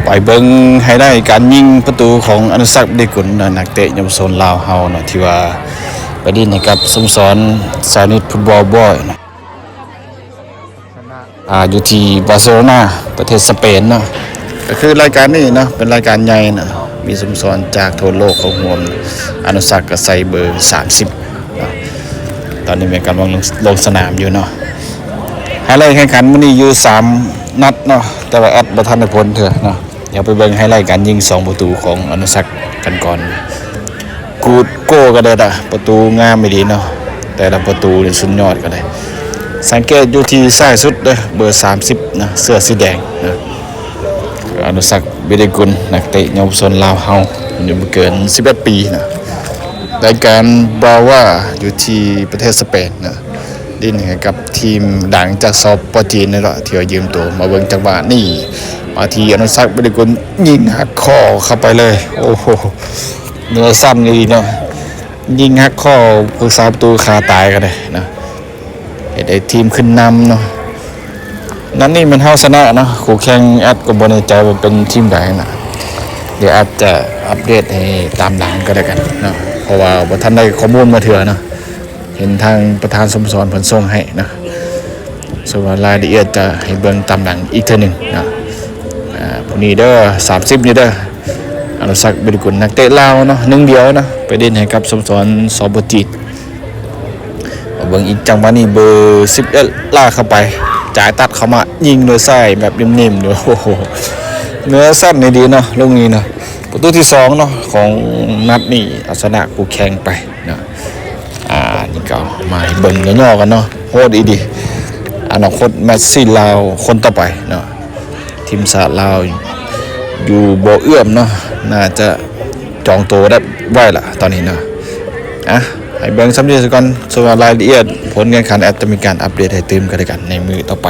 ໄປເບິ່ງໄຮໄລການຍິງປະຕູຂອງອະນຸສັກ ເບດີກຸນເນາະ ນັກເຕະເຍົາວະຊົນລາວເຮົາເນາະ ທີ່ວ່າໄປຫຼິ້ນໃຫ້ກັບສະໂມສອນຊາວນິດຟຸດບອລບອຍເນາະ ອ່າ ຢູ່ທີ່ບາເຊໂລນາ ປະເທດສະເປນເນາະ. ກໍຄືລາຍການນີ້ເນາະ ເປັນລາຍການໃຫຍ່ເນາະ ມີສະໂມສອນຈາກທົ່ວໂລກເຂົ້າຮ່ວມ. ອະນຸສັກກໍໃສ່ເບີສາມສິບເນາະ ຕອນນີ້ແມ່ນກຳລັງລົງ ລົງສະໜາມຢູ່ເນາະ. ໄຮໄລແຂ່ງຂັນມື້ນີ້ຢູ່ສາມນັດເນາະ ແຕ່ວ່າແອັດບໍ່ທັນໄດ້ຜົນເທື່ອເນາະ. ດຽວໄປເບິ່ງໄຮໄລການຍິງສອງປະຕູຂອງອະນຸສັກກັນກ່ອນ. ກູດໂກກໍໄດ້ລະ ປະຕູງາມອີ່ຫຼີເນາະ ແຕ່ລະປະຕູນີ້ສຸດຍອດກໍໄດ້. ສັງເກດຢູ່ທີ່ຊ້າຍສຸດເດີ ເບີສາມສິບນະ ເສື້ອສີແດງນະ ອະນຸສັກ ເບດີກຸນ ນັກເຕະເຍົາວະຊົນລາວເຮົາ ອາຍຸບໍ່ເກີນສິບເອັດປີນະ. ລາຍການບາວາ ຢູ່ທີ່ປະເທດສະເປນນະ ຫຼິ້ນໃຫ້ກັບທີມດັງຈາກ ສປ ຈີນ ນີ້ລະ ທີ່ວ່າຢືມໂຕ. ມາເບິ່ງຈັງຫວະນີ້ ມາທີ່ອະນຸສັກ ເບດີກຸນ ຍິງຫັກຂໍ້ເຂົ້າໄປເລີຍ. ໂອ້ໂຫ ເໜືອຊັ້ນອີ່ຫຼີເນາະ ຍິງຫັກຂໍ້ຜູ້ຮັກສາປະຕູຄາຕາຍກໍໄດ້ນະ ເຮັດໃຫ້ທີມຂຶ້ນນຳເນາະ. ນັດນີ້ແມ່ນເຮົາຊະນະເນາະ ຄູ່ແຂ່ງແອັດກໍບໍ່ແນ່ໃຈວ່າເປັນທີມໃດນະ. ດຽວແອັດຈະອັບເດດໃຫ້ຕາມຫຼັງກໍແລ້ວກັນເນາະ ເພາະວ່າບໍ່ທັນໄດ້ຂໍ້ມູນມາເທື່ອເນາະ. ເຫັນທາງປະທານສະໂມສອນເພິ່ນສົ່ງໃຫ້ເນາະ ສ່ວນລາຍລະອຽດຈະໃຫ້ເບິ່ງຕາມຫຼັງອີກເທື່ອໜຶ່ງເນາະ. ອ່າ ຜູ້ນີ້ເດີ ສາມສິບນີ້ເດີ ອະນຸສັກ ເບດີກຸນ ນັກເຕະລາວເນາະ ໜຶ່ງດຽວເນາະ ໄປຫຼິ້ນໃຫ້ກັບສະໂມສອນ ສປ ຈີນ. ເບິ່ງອີກຈັງຫວະນີ້ ເບີສິບເອັດລາກເຂົ້າໄປ ຈ່າຍຕັດເຂົ້າມາ ຍິງໂດຍຊ້າຍແບບນິ່ມໆ ໂອ້ໂຫ ເໜືອຊັ້ນອີ່ຫຼີເນາະ ລູກນີ້ເນາະ. ປະຕູທີສອງເນາະ ຂອງນັດນີ້ ເອົາຊະນະຄູ່ແຂ່ງໄປເນາະ. ອ່າ ນີ້ກໍມາໃຫ້ເບິ່ງຫຍໍ້ໆກັນເນາະ ໂຫດອີ່ຫຼີ. ອະນາຄົດແມັດຊີລາວຄົນຕໍ່ໄປເນາະ ທີມຊາດລາວຢູ່ບໍ່ເອື້ອມເນາະ ໜ້າຈະຈອງໂຕໄດ້ໄວລະຕອນນີ້ເນາະ. ອ່ະ ໃຫ້ເບິ່ງສ່ຳນີ້ຊະກ່ອນ ສ່ວນລາຍລະອຽດຜົນການແຂ່ງຂັນ ແອັດຈະມີການອັບເດດໃຫ້ຕື່ມກັນແລ້ວກັນໃນມື້ຕໍ່ໄປ.